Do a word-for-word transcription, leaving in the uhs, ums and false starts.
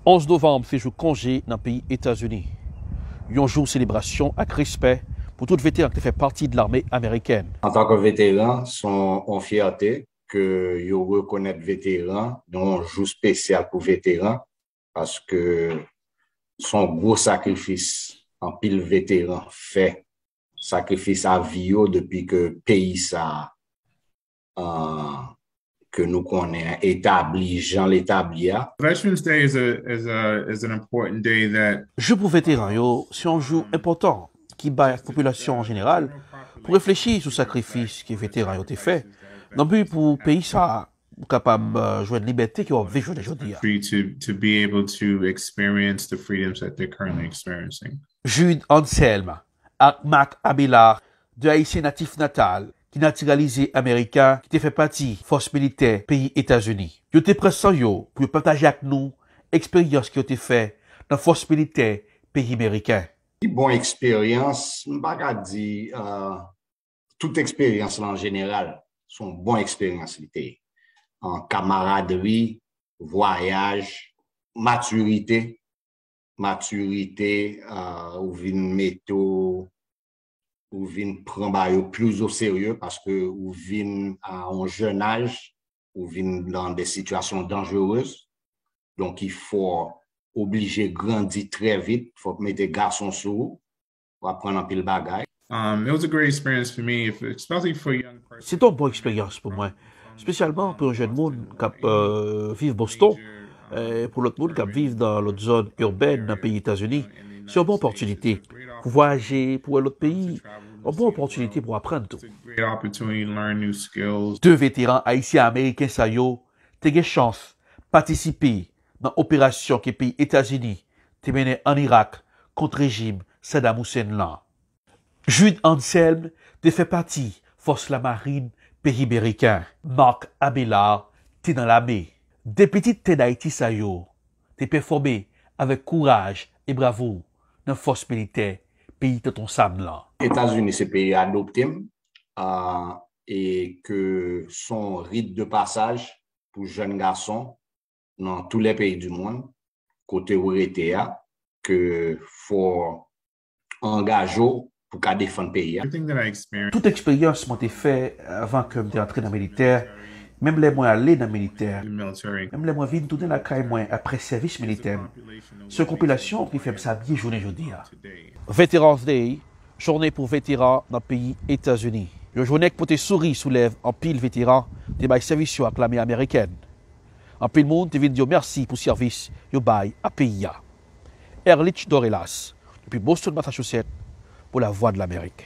Onz novanm se jou konje nan peyi Etazini. Yon jou selebrasyon ak respè pou tout veteran ki te fè pati de lame amerikèn. Antanke veteran, se yon, yon fyète ke yo rekonèt veteran, yon jou espesyal pou veteran, paske se yon gwo sakrifis anpil veteran fè, sakrifis a vi yo depi ke peyi sa a, ke nou konnen an etabli jan l etabli a. Veterans Day is a, is a, is an important day that Jou pou veteran yo, se yon jou enpòtan ki bay ak popilasyon an jeneral pou reflechi sou sakrifis ke veteran yo te fè nan bi pou peyi sa a kapab, eh, jwenn libète ke w ap viv jounen jodi a. Free to, to be able to experience the freedoms that they're currently experiencing. Jude Anselme ak Marc Abélard, de Ayisyen natif natal ki natiralize ameriken ki te fè pati fòs militè peyi Etazini. Yo te pran san yo pou yo pataje ak nou eksperyans ke yo te fè nan fòs militè peyi meriken. Ki bon eksperyans, m pa ka di, eh, tout eksperyans lan an jeneral, se yon bon eksperyans li te ye. An kamaradri, vwayaj, matirite, matirite, eh, ou vin mete w, ou vin pran bagay yo plis o serye paske ou vin a yon jèn aj, ou vin nan de sitiyasyon danjerez. Donk, il faut oblije grandi trè vit, fòk mete gason sou ou, w aprann anpil bagay. Um, it was a great experience for me, if, especially for a young person. Se te yon bon eksperyans pou mwen, espesyalman pou yon jèn moun k ap, eh, viv Boston, eh, pou lòt moun k ap viv nan lòt zòn ibèn nan peyi Etazini. Se yon bon opòtinite pou vwayaje, pou wè lòt peyi, yon bon opòtinite pou aprann tou. Great opportunity to learn new skills. De veteran ayisyen-ameriken sa yo te gen chans patisipe nan operasyon ke peyi Etazini te mennen ann Irak kont rejim Saddam Hussein lan. Jude Anselme te fè pati fòs lamarin peyi meriken. Marc Abélard te nan lame. De pitit tè Dayiti sa yo te pèfòme avèk kouraj e bravou nan fòs militè peyi Tonton Sam lan. Etazini se peyi adopte m, ah, e ke se yon rit de pasaj pou jèn gason nan tous les pays du monde, kote ou rete a, ke fò angaje w pou ka defann peyi a. Everything that I experienced Tout eksperyans mwen te fè anvan ke m te antre nan militè, menm lè mwen ale nan militè, in the military. Menm lè mwen vin tounen lakay mwen apre sèvis militè m, se yon konpilasyon ki fè m sa byen jounen jodi a. Veterans Day, jounen pou veteran nan peyi Etazini. Yon jounen k pote souri sou lèv anpil veteran te bay sèvis yo ak lame amerikèn. Anpil moun te vin di yo mèsi pou sèvis yo bay a peyi a. Erlich Dorelas, depi Boston, Massachusetts, pou Lavwadlamerik.